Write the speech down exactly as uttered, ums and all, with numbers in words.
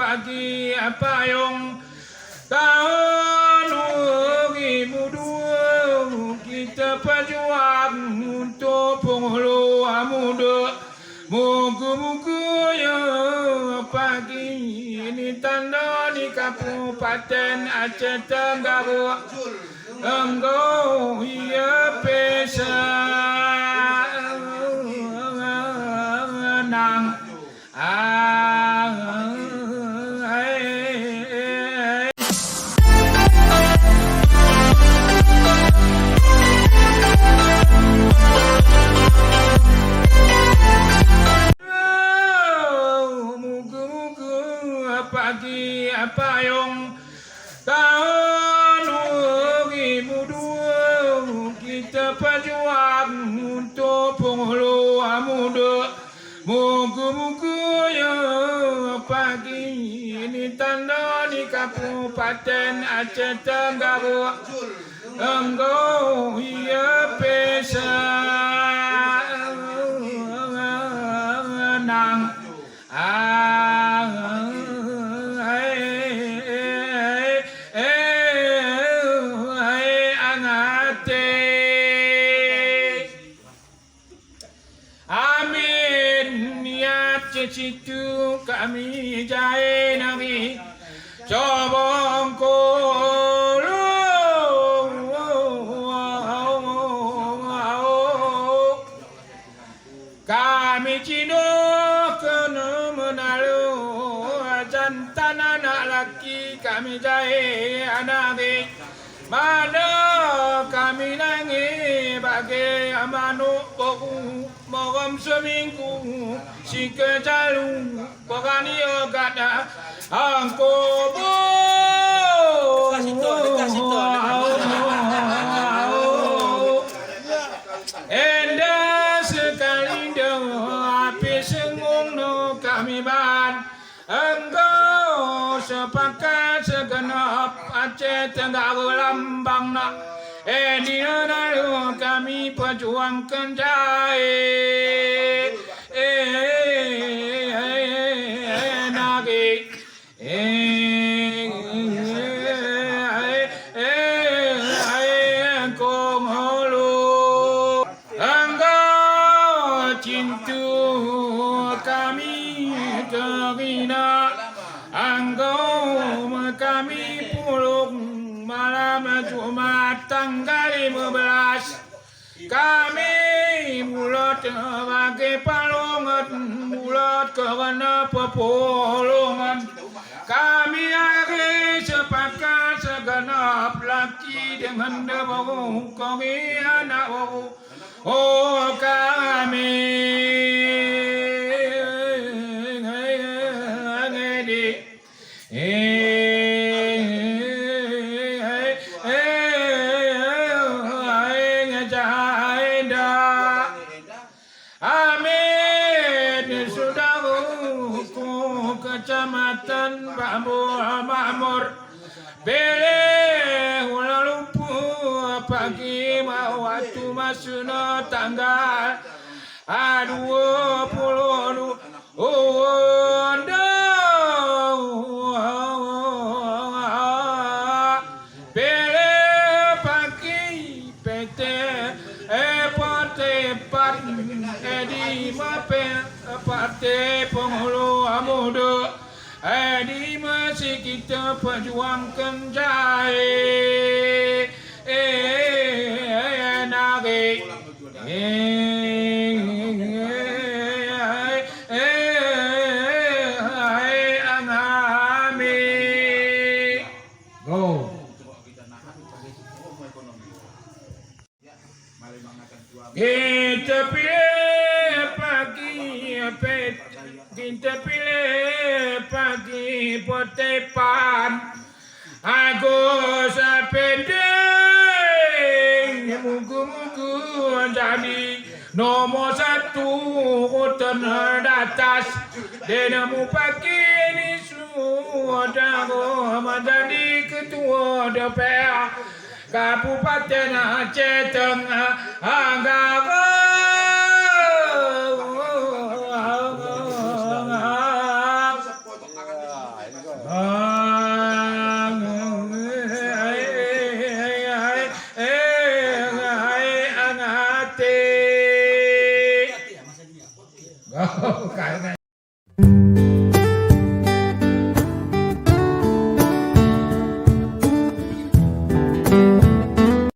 pagi apayong. Tahan ugi mudu kita pejuang untuk penghulu amuda. Mugu-mugu ya pagi ini tanda ni Kabupaten Aceh Tenggara. Engkau ia pesa nang. Ah, ai, ai. Mugu-mugu pagi apayong. Tahan ugi mudu kita pejuang untuk penghulu amuda. Mugu-mugu ya pagi ini tanda ni Kabupaten Aceh Tenggara. Engkau ia pesa nang. Ah, ai, ai, ai, ai, angate. Amin. Niat ke situ kami jai nami. Sobong kolo. Kami cino kena menalu, jantan anak laki kami jai anake. Mana kami nangi bagi manuk boku, mogom seminggu, sike jalu. Pagani ogada angko bo. Kasih to, kasih to. Enda sekali do api sengung no kami ban. Engkau sepakat segenap Aceh Tenggara lambang na. Eh, di lalu kami perjuangkan jai. Eh, eh, eh, eh, nagi. Eh, eh, eh, eh, kong holo. Angga cintu kami terina. Angga kami pulung malam Jumat tanggal lima belas. Kami bulat bagi palungan, bulat kerana pepolongan. Kami hari sepakat segenap laki dengan debau, kami anak bau. Oh, kami ngedi. Eh, eh, eh, eh, eh, eh, eh, eh. Amin. Sudah hukum Kecamatan Bambu Makmur. Bele hula lupu pagi ma waktu masuna tanggal dua puluh dua. Pele pagi pete, eh, pate pan, eh, di mape, pate penghulu amuda, eh, di masi kita perjuangkan jai, eh, eh, nage. Eh, eh, eh, eh, angami. Go. Kita pilih pagi, pet, kita pilih pagi potepan. Agus Pending, mugu-mugu jadi nomor satu, terdatas. Denemu pagi ini sudah menjadi ketua D P R Kabupaten Aceh Tengah. Angga. Kai ngai.